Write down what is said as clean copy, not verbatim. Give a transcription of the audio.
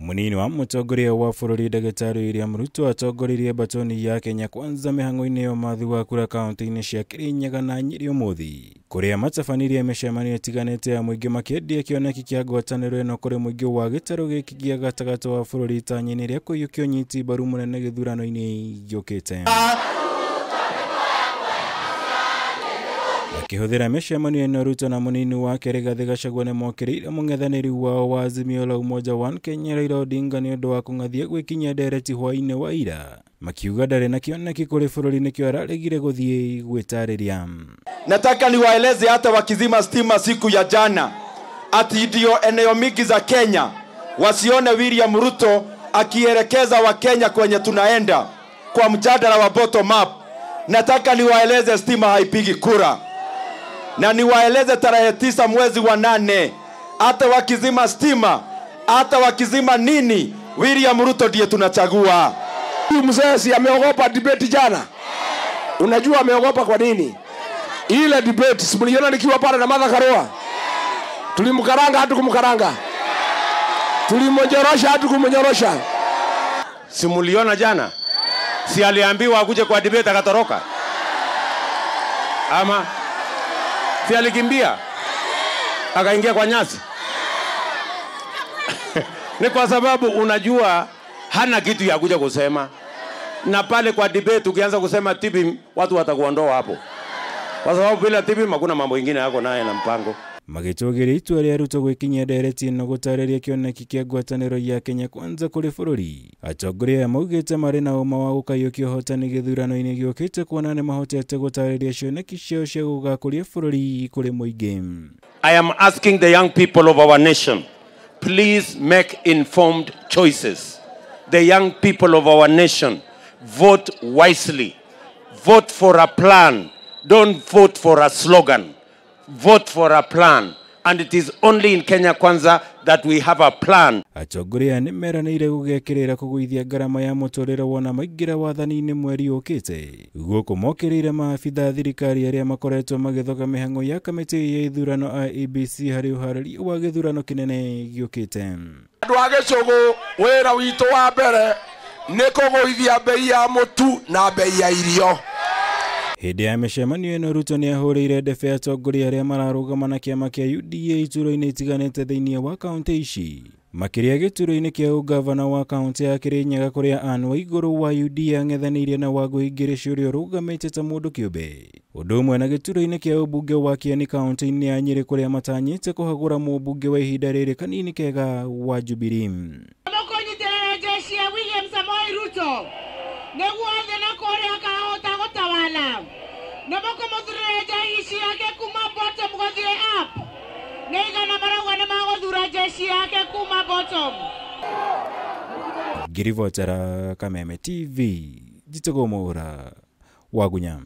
Munini wa mutongoria wa bũrũri Ndagĩtarĩ William Ruto atongoririe batoni ya Kenya Kwanza mĩhang'o-inĩ ya ũmathi wa kura kaunti-inĩ cia Kirinyaga na Nyĩrĩ ũmũthĩ, kũrĩa matabanirie mĩcemanio ĩtiganĩte ya mũingĩ makĩendia kĩoneki kĩa ngwatanĩro ĩno kũrĩ mũingĩ wa gĩtarũ gĩkĩ gĩa gatagatĩ wa bũrũri itanya-inĩ rĩa kũiyũkia ũnyiti mbaru mũnene gĩthurano-inĩ gĩũkĩte. Akĩhũthĩra mĩcemanio ĩno Ruto na mũnini wake Rigathĩ Gachagua nĩmokĩrĩire mũng'ethanĩri wao wa Azimio la Umoja One Kenya Raila Odinga nĩ ũndũ wa kũng'athia gwĩkinyia ndereti hwaĩ-inĩ wa ira, makiuga ndarĩ na kĩoneki kũrĩ bũrũri nĩkĩo araregire gũthiĩ gwĩtarĩria. Nataka niwaeleze hata wakizima stima siku ya jana ati ndio eneo mingi za Kenya wasione William Ruto akielekeza Wakenya kwenye tunaenda kwa mjadala wa bottom up. Nataka niwaeleze stima haipigi kura. Na niwaeleze tarehe 9 mwezi wa 8, hata wakizima stima, hata wakizima nini, William Ruto ndiye tunachagua. Huyu mzee si ameogopa debate jana? Unajua ameogopa kwa nini? Ile debate si mliona nikiwa pale na Martha Karua? Tulimkaranga hatu kumkaranga. Tulimnyorosha hatu kumnyorosha. Si mliona jana? Si aliambiwa akuje kwa debate akatoroka? Ama si alikimbia akaingia kwa nyasi? Ni kwa sababu unajua hana kitu ya kuja kusema. Na pale kwa debate ukianza kusema TB watu watakuondoa hapo. Kwa sababu bila TB hakuna mambo mengine yako naye na mpango. Magĩtũgĩria itua rĩa Ruto gwĩkinyia ndereti ĩno gũtarĩria kĩoneki kĩa ngwatanĩro ya Kenya Kwanza kũrĩ bũrũri. Atongoria aya maugĩte marĩ na ũma wa gũkaiyũkia ũhotani gĩthurano-inĩ gĩũkĩte kuona nĩmahotete gũtarĩria cioneki ciao cia gũgakũria bũrũri kũrĩ mũingĩ. I am asking the young people of our nation, please make informed choices. The young people of our nation, vote wisely. Vote for a plan. Don't vote for a slogan. Vote for a plan. And it is only in Kenya Kwanza that we have a plan. Atongoria nĩ meranĩire gũgekĩrĩra kũgũithia ngarama ya mũtũrĩre wona maingĩra wathani-inĩ mweri ũkĩte. Gũkũ mokĩrĩire maabitha a thirikari arĩa makoretwo magĩthoga mĩhang'o ya kamĩtĩ ya ithurano IEBC harĩ ũharĩria wa gĩthurano kĩnene gĩũkĩte. Andũ a gĩcũgũ wĩra witũ wa mbere nĩ kũgũithia bei ya mũtu na bei ya irio. Hĩndĩ ya mĩcemanio ĩno Ruto nĩahũrĩire ndebe atongoria arĩa mararũgama na kĩama kĩa UDA ituro-inĩ itiganĩte thĩinĩ wa kaunti ici, makĩria gĩturo-inĩ kĩa ũgavana wa kaunti ya Kirinyaga kũrĩa Anne Waigũrũ wa UDA ang'ethanĩire na Wangũi Ngĩrĩci ũrĩa ũrũgamĩte ta mũndũ kĩũmbe, ũndũ ũmwe na gĩturo-inĩ kĩa ũmbunge wa Kieni kaunti-inĩ ya Nyĩrĩ kũrĩa matanyĩte kũhagũra mũmbunge wa ihinda rĩrĩ kanini kega wa Jubilee. Mũkũnyitĩrĩra jeshi ya William Samoei Ruto nĩguo athiĩ na kũrĩa akahota gũtawala. Nĩmũkũmũthurĩra jeshi yake kuma bottom gũthiĩ up. Nĩ igana marauga nĩmagũthura jeshi yake kuma bottom. Ngirivotera Kameme TV, njĩtagwo Mwaura wa Gunya.